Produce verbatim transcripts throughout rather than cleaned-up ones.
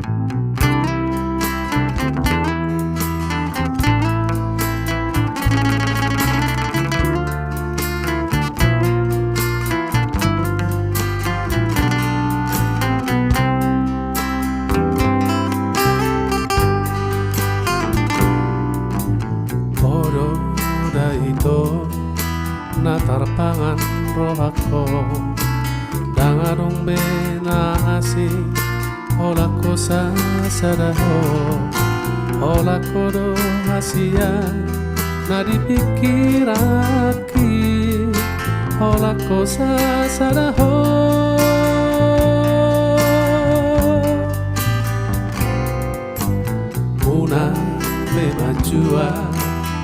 Ho do da ito na tarpangan rohangku, ndang adong be na asing, holan ho sasada ho. Holan ho do hasian na di pingkiranki, holan ho sasada ho. Unang be manjua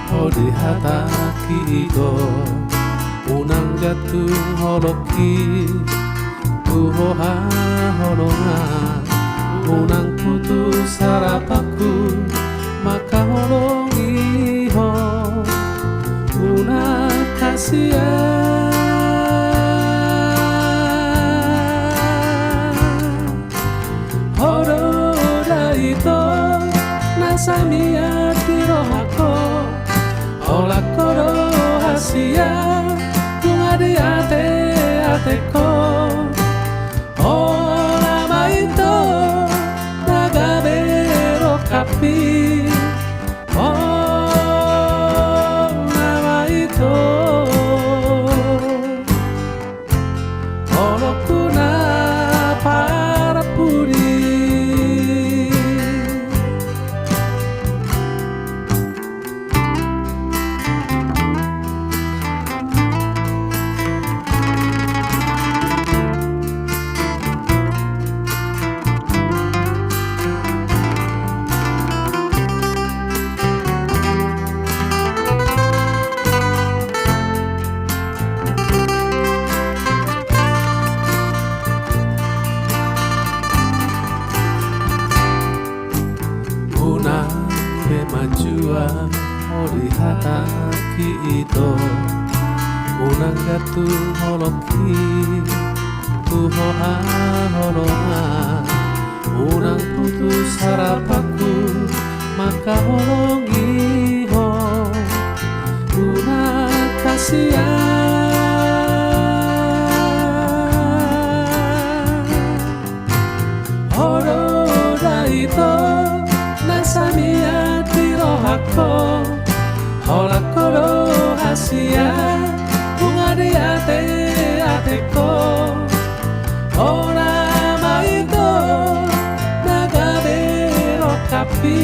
ho di hatangki ito, unang gantung holongki tu ho haholongan, unang putus harapanku mangkaholongi ho, unang hasian. Ho do da ito na samian di rohangku, holan ho do hasian nunga di ateatengku. Ho nama ito na gabe rongkapmi, ho nama ito. Holongku na parpudi. Unang be manjua ho di hatangki ito, unang gantung holongki tu ho haholongan, unang putus harapanku mangkaholongi ho, unang hasian. Ho do da ito na samian di rohangku, holan ho do hasian nunga di ateatengku. Ho nama ito na gabe rongkapmi,